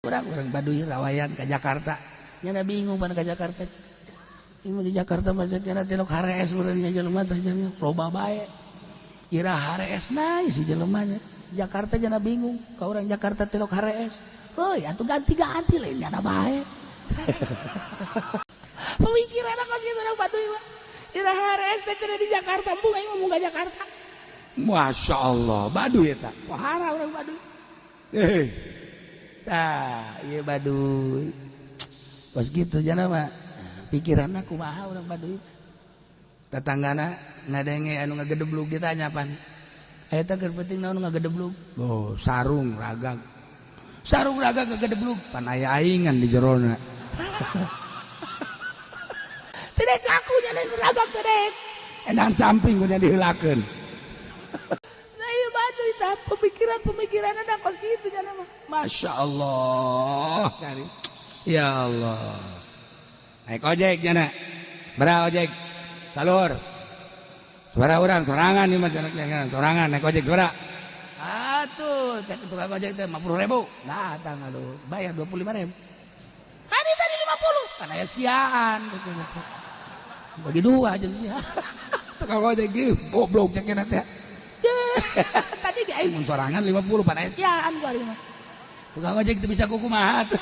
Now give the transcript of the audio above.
Urang Baduy rawayan ke Jakarta. Nyana bingung pan ke Jakarta. Ini di Jakarta mah cenah tilok HRS urang nya jelema teh nya loba bae. Ira HRS na si jelema nya. Jakarta jana bingung ka urang Jakarta tilok HRS. Heuy atuh ganti-ganti lain nyana bae. Pemikiran kos kitu urang Baduy mah. Ira HRS teh cenah di Jakarta, embung aing ngomong ka Jakarta. Masya Allah, Baduy eta. Pohara urang Baduy. Eh. Tah, ieu Baduy. Pas gitu jana mah pikiranna kumaha urang Baduy. Tetanggana ngadenge anu ngagedeblug ditanya pan. Eta keur penting naon ngagedeblug? Oh, sarung ragag. Sarung ragag ngagedeblug, pan aya aingan di jerona. Tidak aku nya ragag teh. Edan samping kudu diheulakeun. Nah, ieu Baduy tah pemikiran-pemikiran ada kos kitu jana mah. Masya Allah. Ya Allah. Naik ojek jana. Berapa ojek? Salur. Suara orang sorangan nih mas, sorangan naik ojek suara. Atuh, cek tukang ojek teh 50.000. Datang aduh, bayar 25.000. Hari tadi 50. Kan aya siaan. Bagi dua aja sih. Tukang ojek gitu, goblok cek teh. Tadi di aing mun sorangan 50 pan aya siaan gua mah. Tukang ojek teu bisa kukumaha tuh.